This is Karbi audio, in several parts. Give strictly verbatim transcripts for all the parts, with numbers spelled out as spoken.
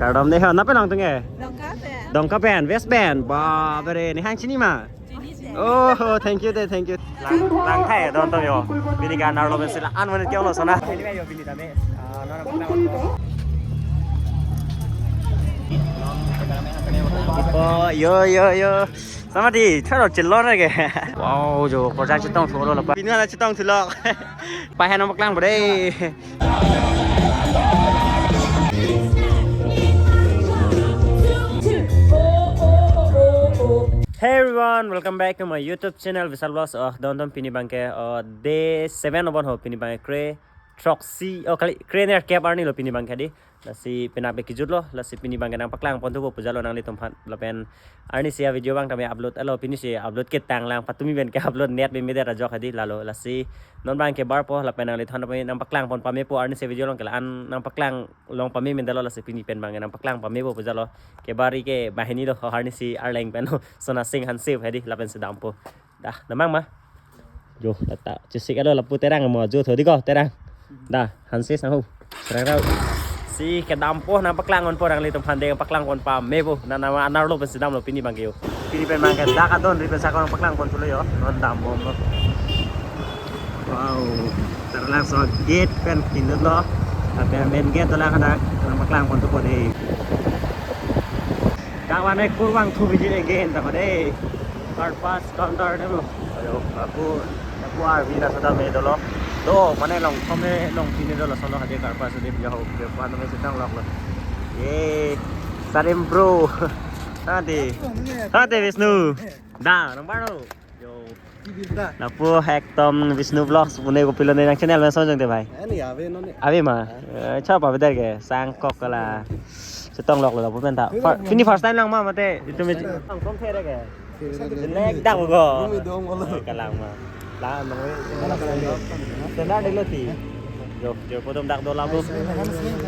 Kardom de ho, nangpi nangtum ke? Dongkapen. Dongkapen, West pen. Ba, bere, ne hang chini ma? Chini de. Oh, thank you de, thank you. Lang, lang thai don to yo. Pini ke anerlo pensi la-an monit ke-ong lo sona. Ini yo pini tame. Ah, nara. Oh, yo, yo, yo. Sama di, tharo chilon lagi. Wow, jo, korjang chetong thulo lapa. Pini la chetong thulo. Pahen nangpaklang pu de. Hey everyone, welcome back to my YouTube channel Vishal Vlogs. Oh, don don pini abangke, oh, day seven obon ho pini abangke kre throksi, oh, kali kre nerkep arni lo pini abangke di. Lasi penap ke kijut lo, lasi pini abangke nangpaklang pon thupo pu jalo nanglitumphan lapen arnisi a-video abang tame upload alo, pini si upload ketang lang, patumi pen ke-upload net be medet ajok hadi lalo, lasi non abangke barpo lapen nanglitumphan nangpaklang pon pamepo, arnisi a-video along ke la-an nangpaklang long pame mendalo, lasi pini pen abangke nangpaklang pamepo pu jalo, kebari ke banghini lo, arnisi arleng pen lo, sona sing hansip hadi lapen sedampo. Dah, damnang ma? Jo, dak ta chesik alo lapu Terang mo jo tho di ko Terang. Dah, hansis nang hu. Terang rau. Si kedampo nangpaklang ponpo nanglitumphan de paklang pon pamepo. Na nama anerlo pensi damlo pini abangke yo. Pini pen abangke dak adon ri pen sakon paklang pon thulo yo. Non dambomlo. Wow. Terang so gate pen kinut lo. Tapi main gate dolang hadak nangpaklang pon thupo de. Dak mane kurvangthu biji again ta de. Car pass counter de lo. Ayo, aku, aku arvi na sada me dolo. Do, mane long, kome long pine dolo sono hadi car pass de biya ho, biya ho ano me sedang lok lo. Ye, Sarim bro. Hadi. Hadi Vishnu. Da, nang baro. Yo. Lapu ekdom Vishnu Vlogs pune kopilo ne nang channel ma sonjong te bhai. Ani ave non ne. Ave ma. Eh, chapa bedar ke sangkok kala. Chetong lok lo lapu pen ta. Fir- Pini first time lang ma mate. Itu me. First time. Kong kong khere ke. Jelek dak ko. Bumi dong bolo. Eh, kalang ma. La no. Standard de lo ti. Jo, jo, photo dak do lapu.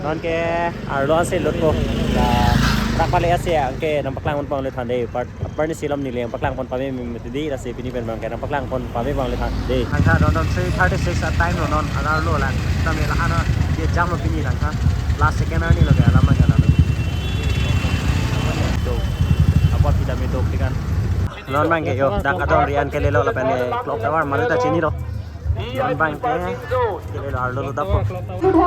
Non ke arlo ase lut ko. La, dak pale ase ke nangpaklang pon le than de. Part, part ni silom ni le paklang pon pame meme ti di, lasi pini pen abangke nangpaklang pon pame abang le than de. Nangkha don don three thirty six a time lo non, alarlo lang. Tame la ana, ye jam lo pini nangkha. Last second arni lo ke alam nangkha lo. Do. Apa kita me do kan. Non abangke yo, dak adon ri-an ke lelo lapen clock tower mane ta chini lo. Non abangke, kele lo arlo lo dapo.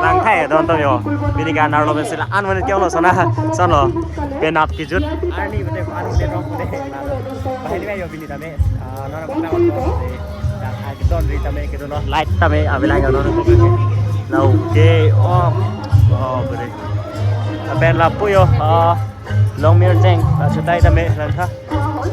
Lang thai don to yo. Pini ke anerlo pensi la-an monit ke-ong lo sona, son lo. Penap kijut. Arni bete, arni bete rong bete. Bahini yo pini tame. Ah, nara pernah waktu. Dak adon ri tame kedolo. Light tame abilang yo non. La oke. Oh. Oh, bete. Lapen lapu yo. Ah. Longmirjeng, ah, chutai tame langtha.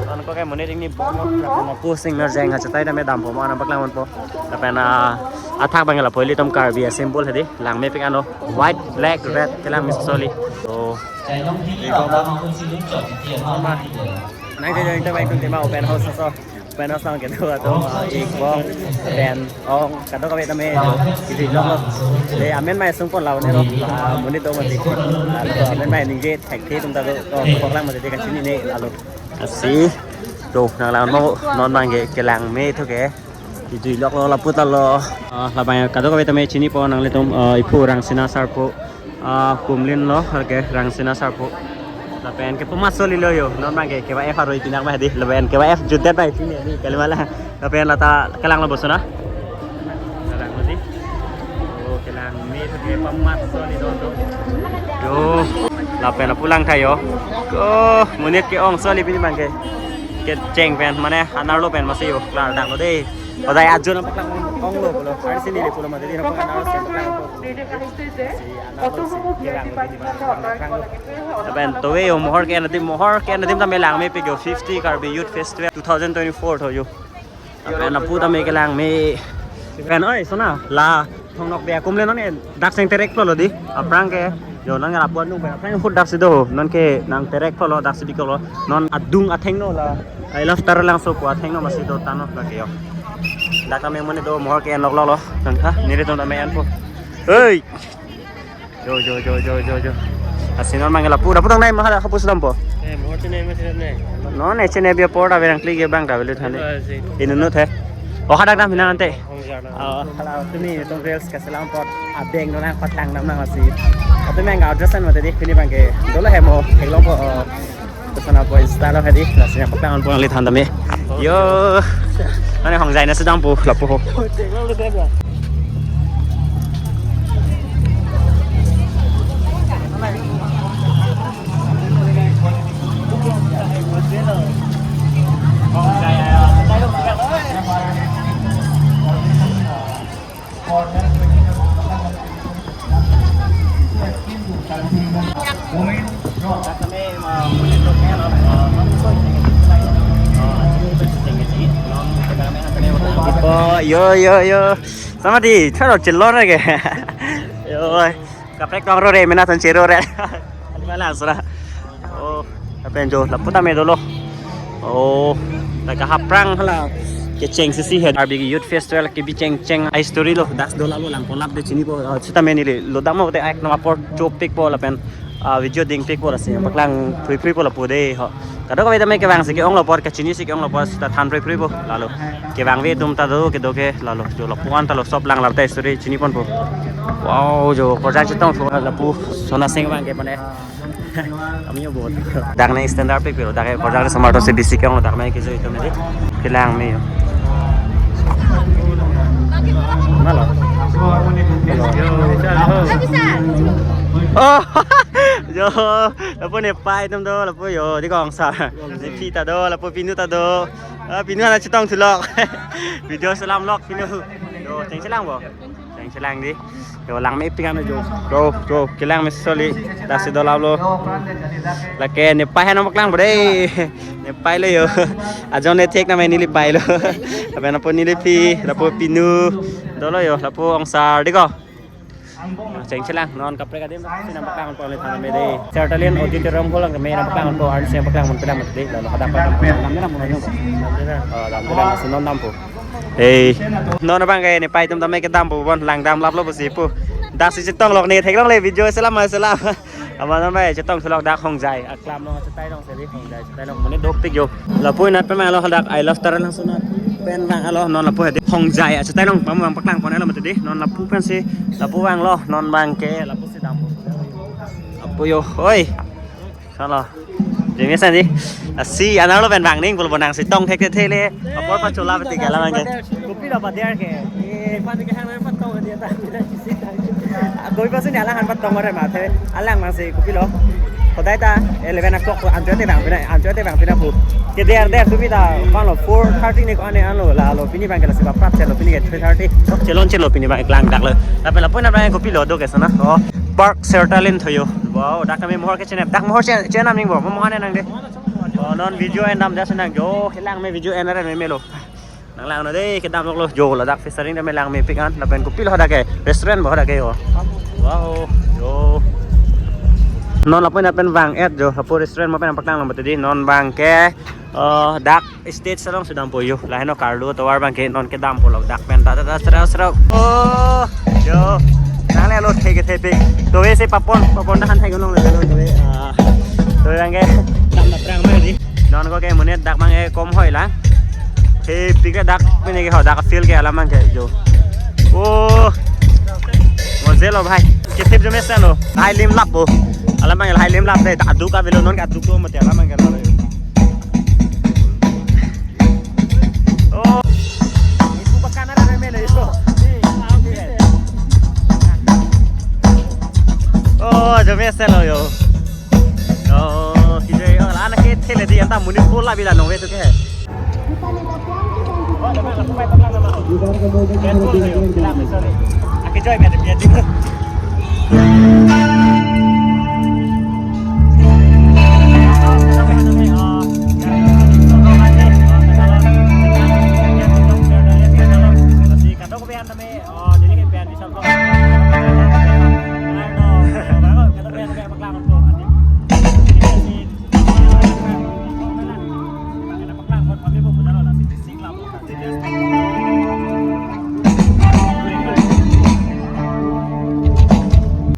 Anko ke monit ingni bom, lapu singmirjeng, ah, chutai tame dampo, mo nangpaklang ponpo. Lapen, ah, athak abang lapu ilitum Karbi a-symbol hadi, lang mepik ano, white, black, red, kelang me soli. So, nang ke join ta bang tum tema open house so. Pen asang kedo atum, ah, ik bom, pen ong, kadokave tame, kejui lok lo. De amen mai sung pon lo ne lo, ah, monit do mati. Ah, amen mai ningje thekthe atum ta do, oh, poklang mati de kachini ne lalo. Asi, do nang lang mo, non abangke kelang me thu ke. Kejui lok lo lapu ta lo. Ah, labang kadokave tame chinipo nanglitum, ah, iphu Rangsina Sarpo. Ah, Kumlin lo, oke, Rangsina Sarpo. Lapen ke pemat soli lo yo, non abangke keba F aroi pinak ma di, lapen keba F judet bai pini di, kali mala. Lapen lata kelang lo bosona. Kelang lo di. Oh, kelang me ke pemat soli lo to. Yo, lapen pulang tha yo. Oh, monit ke-ong soli pini abangke. Kecheng pen, mane anerlo pen masi yo, klar dak lo de. Padai ajo nangpaklang ong lo pulo. Arnisi neli pulo mati di nangpaklang ong lo. Lapen to ve yo mohor ke-en adim, mohor ke-en adim tame lang mepik yo fifty Karbi Youth Festival two thousand twenty-four tho yo. Lapen lapu tame kelang me. Pen oi sona la thongnok be akum le non en dak seng terek lo lo di. Aphrang ke yo nang lapu anung pen aphrang hut dak si do. Non ke nang terek lo lo dak si dik lo. Non adung athengno la. I love Taralangso pu athengno masi do tano lake yo. Dak tame monit do mohor ke-en lok lo lo. Nangkha nelitum tame enpo. Hei. Jo, jo, jo, jo, jo, jo. Asi non mangela pura putang nai mahal hapus dampo. Eh, mohor chine ma chine ne. Non e chine bia por ta berang klik ke bang ta belu thane. Asi. Inunu the. Oh, hadak dam hinang ante. Oh, halo, tumi nelitum reels keselam apot abeng nonang patang nam nang asi. Atumi ang address an mati di, pini abangke dolo hemo, theklongpo, oh, kesana po Insta lo hedi, lasi nangpaklang ponpo, nangli than tame. Yo, mane Hongjai na sedang po, lapu ho. Oh, yo, yo, yo. Sama di, tharo chelor ke. Yo, kaprek tong ro re, mena ton chero re. Kali malang sura. Oh, lapen jo, lapu tame dolo. Oh, lake haprang hala. Kecheng sisi he. Karbi Youth Festival kebi cheng cheng a-history lo. Dak do lalo lang ponlap de chinipo. Ah, sitame neli lo dam lo de ek number apor chopikpo lapen, ah, video dingpikpo lasi paklang phrui phruipo lapu de ho. Kadokave tame kevang si ke-ong lo apor, kachini si ke-ong lo apor sita than phrui phruipo. Lalo kevangve atum ta do kedo ke lalo jo lapu-an ta lo sop lang lar ta history chini ponpo. Wow, jo korjang chetong thu lapu sona seng abangke mane. Kami yo bot. Dak nang standard pe pero dak korjang samar to se bisi ke-ong dak nang kejoi atum di. Kelang me yo. Malo. Oh, yo, lapu Nepei atum do, lapu yo, di kong sa. Nepei ta do, lapu Pinu ta do. Ah, Pinu ana chetong thulok. Video selam lok Pinu. Yo, cheng chelang bo. Cheng chelang di. Yo, lang mepik an jo. Jo, jo, kelang me soli. Dak si do lalo. Lake Nepei henam paklang bo de. Nepei lo yo. Ajon ne thek na me neli pei lo. Lapen lapu neli phi, lapu Pinu. Dolo yo, lapu ongsar di ko. Cheng chelang non kaprek adim si nangpaklang ponpo, neli than tame de. Sertalin Auditorium Hall along me nangpaklang ponpo, arnisi nangpaklang ponpo, pelang mati de. Lalo hadak pa dam, dam, dam, dam, dam. Oh, dam, dam, dam, si non dampo. Hey. Non abangke Nepei atum tame kedampo bon, lang damlap lo pusi pu. Dak si chetong lok ne theklong le video selam selam. Ama non bai chetong thulok dak Hongjai. Aklam lo chetai long seli Hongjai. Chetai long mane dopik yo. Lapu inat pen vanglo hadak I Love Taral Hangso inat pen vanglo non lapu hedi Hongjai achetai long pam vang paklang pon lo mati di. Non lapu pensi lapu vanglo non abangke lapu si dampo. Lapu yo, oi. Salo. Jemi san di. Asi anerlo pen vang ning pul bonang si tong thek thek le. Apor pa chola pati gala abangke. Kopi lo pader ke. Eh, pan ke hang pan tong dia ta. Kopi pasu ni alangphan patong ore mate. Alang mang si kopilo. Kodai ta eleven o'clock ko anjo te bang pina, anjo te bang pina pu. Ke der der tumi ta koan lo four thirty ni ko ane anlo lalo pini abangke lasi baprat chelo pini ke three thirty. Chelon chelo pini abang eklang dak lo. Lapen lapu inat abang kopilo do ke sana. Oh, Park Sertalin thoyo. Wow, dak kami mohor ke chenep. Dak mohor chen chenam ning bo. Mo ane nang de. Oh, non video endam dak si nang jo. Kelang me video en are me melo. Nanglang non de kedam lok lo jo ladak featuring de me lang mepik an lapen kopilo hadak ke restaurant bo hadak ke yo. Wow, yo. Non lapu inat pen vang et jo lapu restaurant mo pen paklang lo mati di non abangke, eh, dak stage along si dampo yo. Laheno Carlo Tovar abangke non kedampo lo dak pen ta ta ta srau srau. Oh, yo. Nangle lo thek thepik. To we si papon papon dahan thek long lo to we. Ah. To we abangke dam daprang ma di. Non ko ke monit dak abangke kom hoi lang. He pik ke dak pini ke ho dak field ke alam abangke jo. Oh. Moje lo bhai. Kithip jo mesen lo. Lahai lim lap bo. Alam abangke lahai lim lap de. Aduk avelo non ke aduk lo mati alam abangke lo. Oh. Ibu bakana re mele yo. Oh, jo mesen lo yo. Oh, kejoi, oh, la-an ke thele di anta monit ko la bila nong ve tu ke. Ake joy me de biar di. Kadokave an tame, oh, jadi ke pen di sab.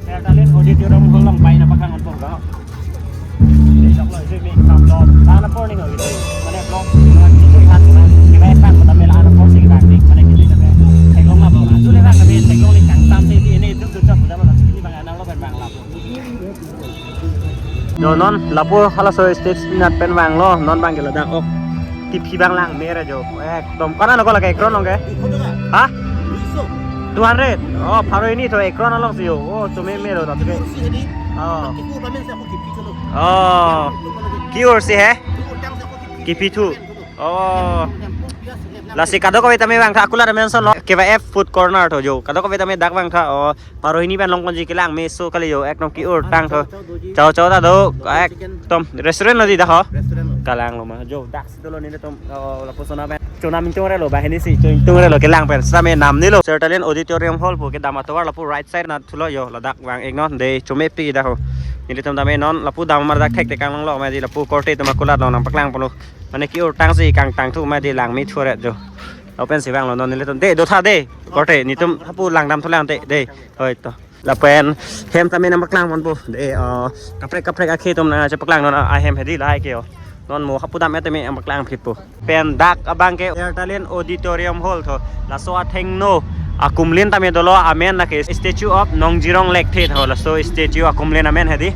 Sertalin Auditorium Hall along pai nangpaklang ponpo. Ini vlog lo, ini main vlog. Lahan apor ning lo gitu. Mane vlog, mane kita lihat, mane kita expand, kita mela lahan apor si kita ning, mane kita lihat. Jo non lapu halaso stage nat pen vanglo, non abang ke ladak ok. T V abang langme ra jo. Ekdom. Kona lo ko lake ekron lo ke? Ha? Two hundred. Oh, pharo hini tho ekron along si ho. Oh, chomeme lo tap ke. Oh. Oh. Ki-ur si he? Kipi thu. Oh. Lasi kadokave tame vangtha, akulat mention lo. K Y F food corner tho jo. Kadokave tame dak vangtha. Oh, pharo hini pen longponji, kelangmeso kali jo. Ekdom ki-ur tang tho. Chao chao ta do. Ekdom restaurant lo di dak ho. Restaurant lo. Kalang lo ma. Jo, dak si dolo nelitum, oh, lapu sona pen. Chonam ingtung relo, banghini si ingtung relo kelang pen. Sitame namne lo. Sertalin Auditorium Hall pu kedam atovar lapu right side nat thulo jo. Ladak vang-iknon, dei, chomepik dak ho. Nelitum tame non lapu dam mar dak thekthek kanglong lo ma di, lapu korte atum akulat lo nangpaklang ponlo. Mane ki-ur tang si kangtang thu ma di, langme thu ret jo. Lapen si vanglo non nelitum. Dei, dotha dei. Korte, nelitum hapu langdam thulang dei, dei. Hoi to. Lapen hem tame nangpaklang ponpo. Dei, oh, kaprek kaprek akhei atum nangchepaklang non ahem hedi lahai ke, oh. Non mo hapu dam tame nangpaklang phitpo. Pen dak abang ke Sertalin Auditorium Hall tho. Laso athengno akumlin tame dolo, amen lake Statue of Nongjirong Lekthe tho. Laso statue akumlin amen hedi.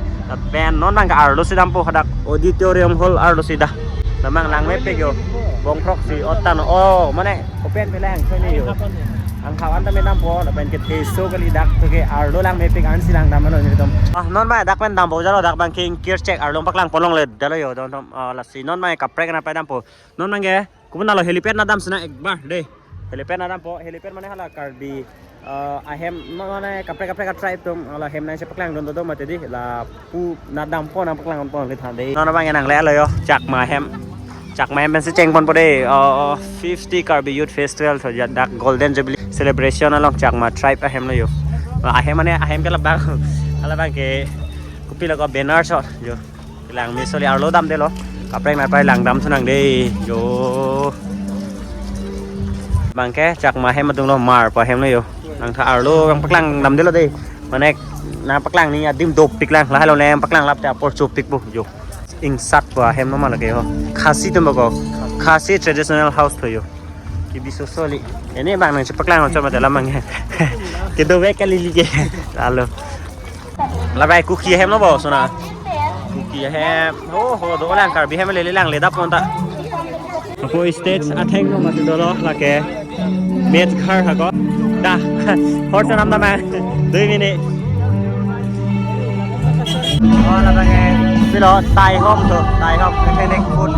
Pen non abang ke arlo si dampo, hadak Auditorium Hall arlo si dah. Namang langmepik jo. Bongkrok si otan. Oh, mane open pelang kene jo. Angkhavan tame dampo, lapen ketheso kali dak tho ke arlo langmepik an si langdam lo nelitum. Ah, non abang dak pen dampo jalo, dak abang ke ingkir chek arlo paklang ponlongle dalo jo, don thom, ah, lasi non abang kaprek nat pai dampo. Non abang ke, kopi nalo helipad nat dam sina ekbar dei. Helipad nat dampo, helipad mane hala Karbi, eh, ahem, ma-, mane kaprek kaprek a-tribe atum, hala hem nangchepaklang dun do do mati di, lapu nat dampo nangpaklang ponpo le than dei. Non abang ke nangle lo jo, Chakma hem. Chakma hem pensi cheng ponpo dei, eh, fifty Karbi Youth Festival tho, ja dak Golden Jubilee celebration along Chakma tribe ahem lo jo. Ahem mane ahem ke labang, labang ke kopi lo ko banner shot jo. Langmeso le, arlo damdelo. Kaprek nat pai langdam thunang dei. Jo. Abang ke Chakma hem atum lo, mar pa hem lo jo. Nangtha arlo nangpaklang damdelo dei. Mane nangpaklang ni adim dopik lang. Lahai lo nangpaklang lap te apor chopik po jo. Ingsat pa hem lo ma lake ho. Khasi atum ko. Khasi traditional house tho jo. Kibi soso li. Ini abang nangchepaklang chot mate lam abang. Kedovek kali li ke. Lalo. Labai Kuki ahem lo bo, sona. Kuki ahem. Oh, ho, dolang Karbi ahem lele lang le dap monta. Ako stage athengno mati dolo lake. Mate ghar hako. Dah. Hor chonam dam ma. Dui minute. Oh, labang ke. Pilo, Thai home tho. Thai home. Ethnic food.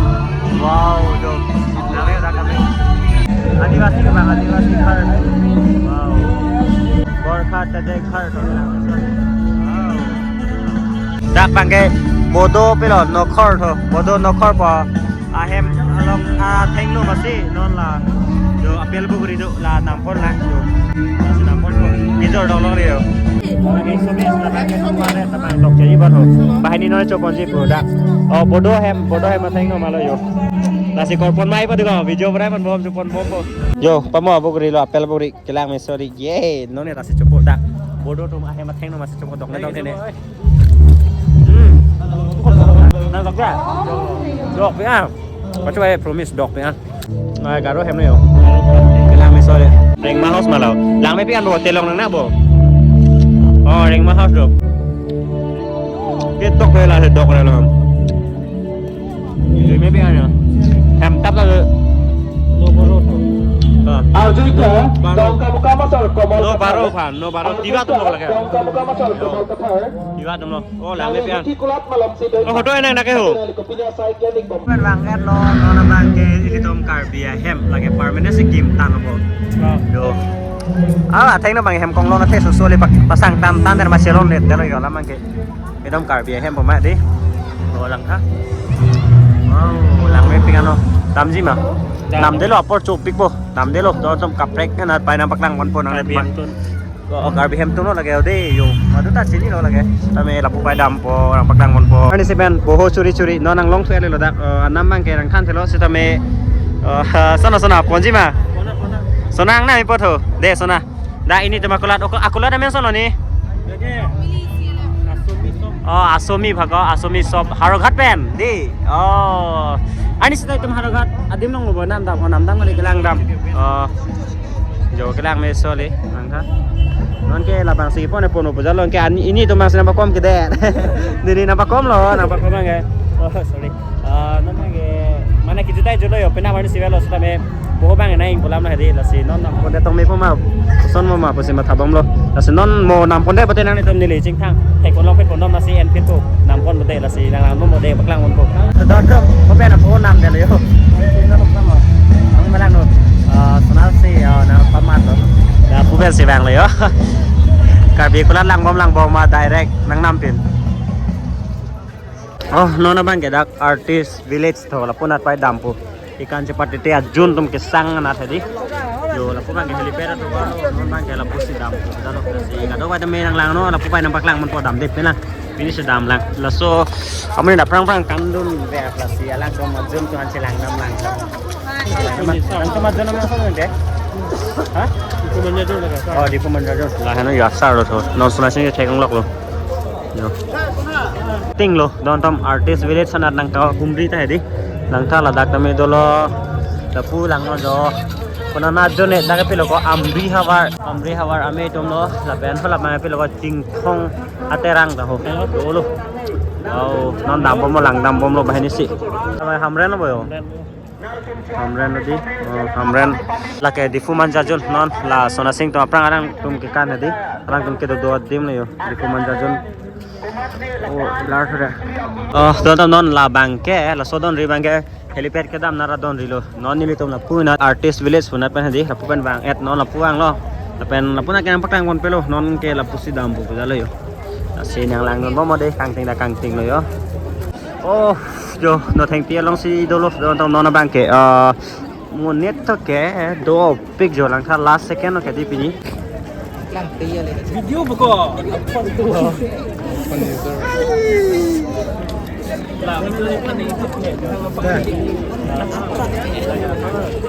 Wow, jo. Lale dak kami. Adivasi ke bang, Adivasi ghar. Wow. Gorkha Tedek ghar tho. Wow. Dak abang ke Bodo pilo nokhor tho. Bodo nokhor pa ahem along athengno masi non la. Jo apel bugri do la nampon la jo. Nampon ko. Kijor dong long rio. Lagi sobi sona dak ke kemana tabang tok jadi baru. Banghini non choponji pu dak. Oh, Bodo hem, Bodo hem athengno ma lo jo. Lasi korpon mai pa diko, video pura pon bom chopon bom po. Jo, pamo bugri lo, apel bugri, kelangmeso ri. Ye, non ne lasi chopo dak. Bodo atum ahem athengno masi chopo dok ne dok ne. Hmm. Nang dok ya? Dok ya. Pachu ai promise dok ya. Ai Garo hem ne jo. Kelangmeso le. Rengma House ma lo. Langmepik an bo hotel long nang na bo. Oh, Rengma House do. Ke tok ke la se dok re lo. Langmepik an jo. Hem tap la. Ah. Arjuika, Baro. Dongkamukam asal Komol No Kathar. Baro phan, no Baro. Tiwa atum lo lake. Dongkamukam asal Komol Kathar. Tiwa atum lo. Oh, langmepik an. Kulat malam si doi. Oh, hoto enang nake ho. Kopinya sai klinik bom. Pen bang et lo, non abang ke ilitum Karbi ahem lake permanent si kim tang abo. Oh. Jo. Ah, athengno abang hem konglong athe soso le pak-, pasang tam tan der maselon le telo jo lam abang ke. Ekdom Karbi ahem po ma dei. Oh, langtha. Wow, langmepik ano. Damji ma. Dam. Namdelo apor chopik po. Namdelo. Do atum kaprek nat pai nangpaklang ponpo nang Karbi ma. Hem atum. Oh, Karbi hem atum lo lake dei jo. Madu ta chini lo lake. Tame lapu pai dampo, nangpaklang ponpo. Ani si pen boho churi churi. Non nanglong thu le lo dak. Eh, anam abang ke nangthan thelo sitame. Eh, sona sona ponji ma. Sona, sona. Sona ang na mi potho. Dei sona. Dak ilitum akulat, oko-, akulat amen sona ni? Lake Asomi shop. Oh, Asomi bhako, Asomi shop. Howraghat pen, dei. Oh. Ani sita itum Howraghat adim long lo bo namdam, oh, namdam kali kelang dam. Oh. Jo kelangmeso le, langtha. Non ke labang si pon pon puja lo ke ani ini to mas nangpakom ke de. Neli nangpakom lo, nangpakom ke. Oh, sorry. Ah, non ke mana kijutai julo yo, pena mani siwa lo seta me. Bo bang nai ingpulam na hedi lasi non nampon de tong me poma. Son mo ma pusi matha bomlo. Lasi non mo nampon de pate nanglitum neli chingthang. Thek pon long phet pon dom lasi en phet po. Nampon pate lasi nang lang mo de paklang pon po. Dodom, ko pena po nam de lo yo. Ang malang no. Ah, sonal si, ah, nangpamat lo. Lapu pensi vanglo yo. Karbi Anglong lang bom lang bom ma direct nangnam pin. Oh, non abang ke dak Artist Village to lapu nat pai dampo. Ikan chepatete ajun atum kesang anat hedi. Yo, lapu abang ke helipad atum non abang ke lapusi dam. Dalo si kadokave nang lang no, lapu pai nangpaklang pon po, damde pena. Pini si dam lang. Laso amun dak prang prang kandun be lasi alang atum ajun atum an chelang dam lang. Alang atum ajun alang atum de. Ha? Diphu Manjajun. Oh, Diphu Manjajun. Laheno yo asar lo to. Non sona sing thek lok lo. Yo. Ting lo, don atum Artist Village anat nangkahumri ta hedi. Langtha ladak tame dolo. Lapu lang no jo. Konat ajun ne dak pilo ko Amri Havar. Amri Havar ame atum lo. Lapen hala ma pilo ko Chingthong Aterang ta ho. Dolo. Wow, non dam bom lang dam bomlo banghini si. Hamren lo bo yo. Hamren lo di. Oh, Hamren. Lake Diphu Manjajun non la sona sing atum aphrang arang atum kekan hedi. Arang atum kedo do adim lo yo. Diphu Manjajun. Oh, lar sudah. Oh, don atum non labang ke, laso donri abang ke helipad kedam nara donri lo. Non nelitum lapu nat Artist Village pu nat pen hedi, lapu pen vang et non lapu vanglo. Lapen lapu nat ke nangpaklang pon pelo, non ke lapusi dampo puja lo yo. Lasi nang lang non bom de kangting dak kangting lo yo. Oh, jo, no thengpi alongsi dolo, don atum non abang ke, ah, monit to ke dopik jo, langtha last second lo ke di pini. Video buko.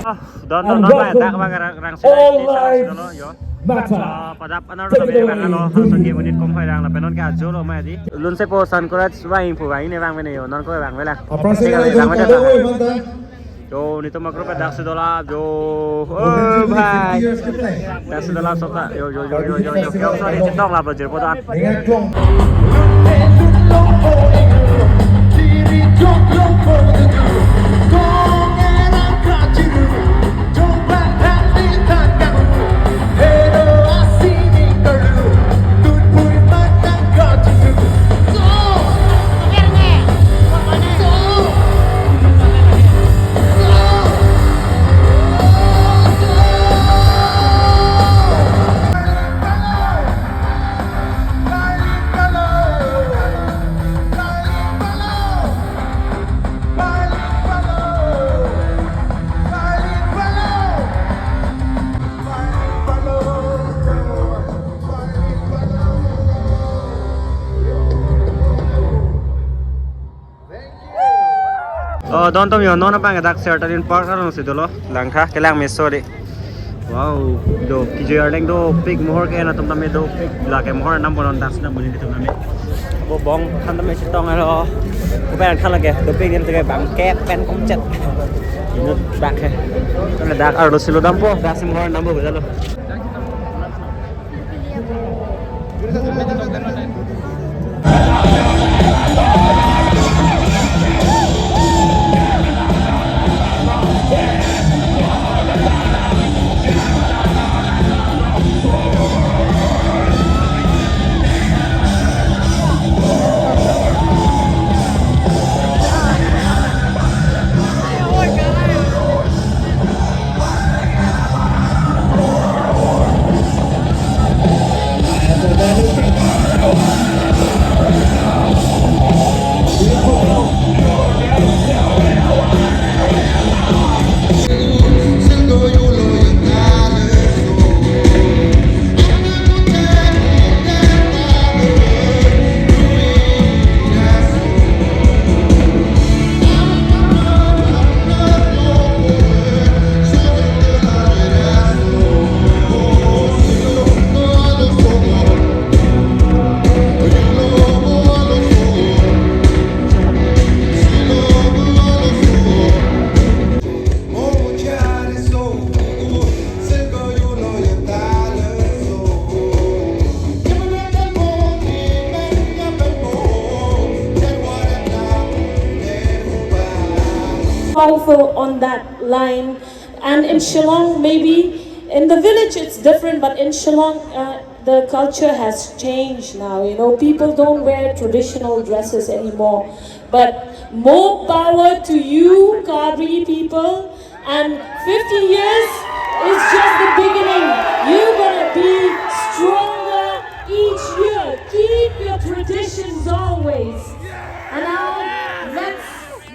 Ah, don atum non abang dak abang rang rang si dolo yo. Matter. Ah, padap anar lo be bang lo, hal sangke monit kom hoi rang lapen non ke ajo lo ma di. Lunse po Sunrise vang pu vang ne vang mene yo, non ko vang vela. Appreciate. Vang vela. Yo, nelitum makro pen dak si dola, yo. Oh, bhai. Dak si dola soka. Yo, yo, yo. Yo, sorry, chetong la, bro, jirpo dan. Oh, don atum yo, non abang dak Sertalin Park alongsi dolo. Langtha kelang meso de. Wow, do kijui arleng dopik, mohor ke-en atum tame dopik. Lake mohor nam bonon dak sina buni atum tame. Bo bong than tame chetong alo. Ko pen than lake dopik, nelitum ke bang ke pen komchet. Inut bak he. Dak arlo si lo dampo, dak si mohor nam bo jalo. powerful on that line. And in Shillong, maybe in the village it's different, but in Shillong, uh, the culture has changed now. You know, people don't wear traditional dresses anymore. But more power to you, Kadri people. And fifty years is just the beginning. You're gonna be stronger each year. Keep your traditions always. And now, let's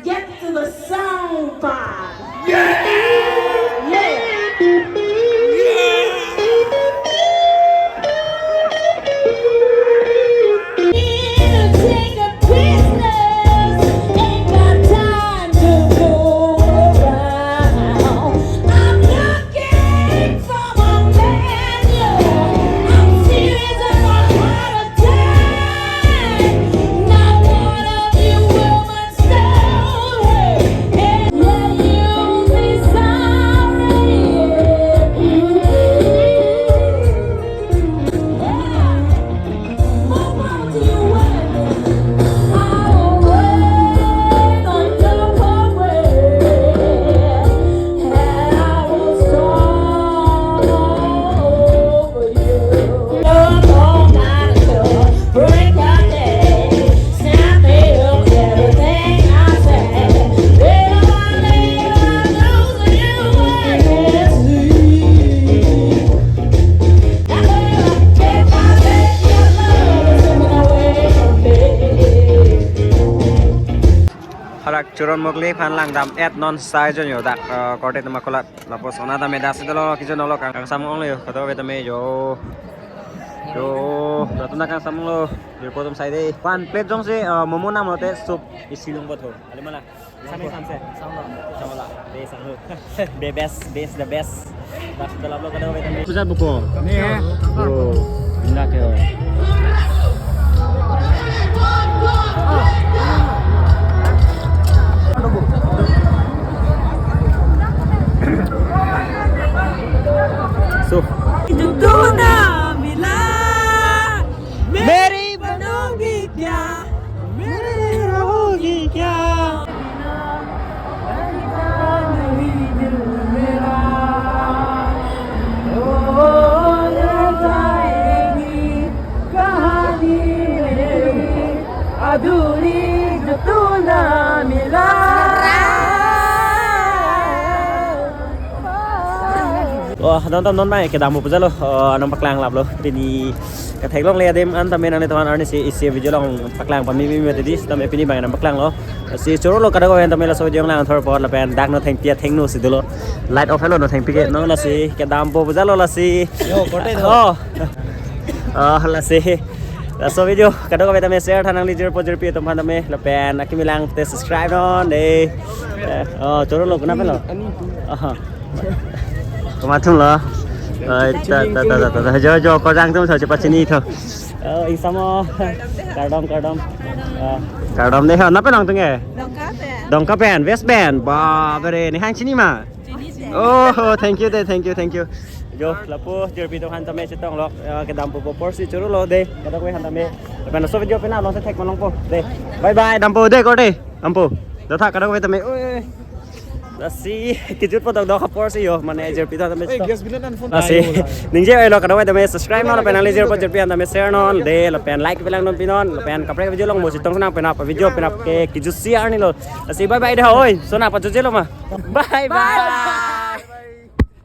get to the sound part. Yeah. Take a business, ain't got time to go around. I'm looking for a man, yeah. I'm serious about how to die. Not one of you women. Halak Churon Mokli aphan langdam-et non sai jon yo dak, eh, korte tema kolat. Lapu sona ta medas itu lo, kijon lo, kang, kangsam ong lo yo, kadokave tame yo. Yo, latum ta kangsam ong lo, jirpo atum sai dei. One plate jongsi, eh, momo nam lote soup isi longpo tho. Ali mana? Samse, samse. Samlo. Samlo. Dei, samlo. The best, best, the best. Dak dalap lo kadokave tame. Puja buko. Ni, eh? Oh, indah ke. So. Meri banogi kya? Meri rahogi kya? Oh, non tam non mai kedampo puja lo, oh, nangpaklang lap lo. Pini katheklongle adim an tame nanglitum aphan arnisi isi video along paklang pame meme titi, tame pini bang nangpaklanglo. Si choro lo kadokave tame laso video langthor apot lapen dak no thengpi athengno si dolo. Light off lo, no thengpi ke, no lasi kedampo puja lo lasi. Yo, korte do. Oh. Oh, lasi. Laso video kadokave tame share tha nangli jirpo jirpi atum aphan tame lapen akimi lang te subscribe non dei. Eh, oh, choro lo, kenapa lo? Ani tu. Oh. Komat atum lo? Ai, ta, ta, ta, ta, ta. Jo, jo, korjang atum so, cepat sini tu. Oh, isamo. Kardom, kardom. Ah. Kardom dei, ha, nangpi nangtum ke? Dongkapen. Dongkapen, West Band. Ba, bere, ne hang chini ma? Chini dei. Oh, thank you dei, thank you, thank you. Jo, lapu jirpi atum aphan tame chetong lo, eh, kedampo apor si choro lo dei, kadokave aphan tame. Lapen laso video pen along si thek malongpo dei. Bye bye, dampo dei, korte. Dampo. Dotha kadokave tame. Oi. Lasi kejut po dokdok apor si yo, mane jirpi atum tame. Eh, chetong. Gas bill an phone. Lasi. Ningje oi lo kadokave tame subscribe non, lapen nangli jirpo jirpi aphan tame share non dei, lapen like pi lang non pinon, lapen kaprek video along mo chetong sona penap video penap ke kejut si arni lo. Lasi bye bye dei, oi. Sona pachojelo ma. Bye bye.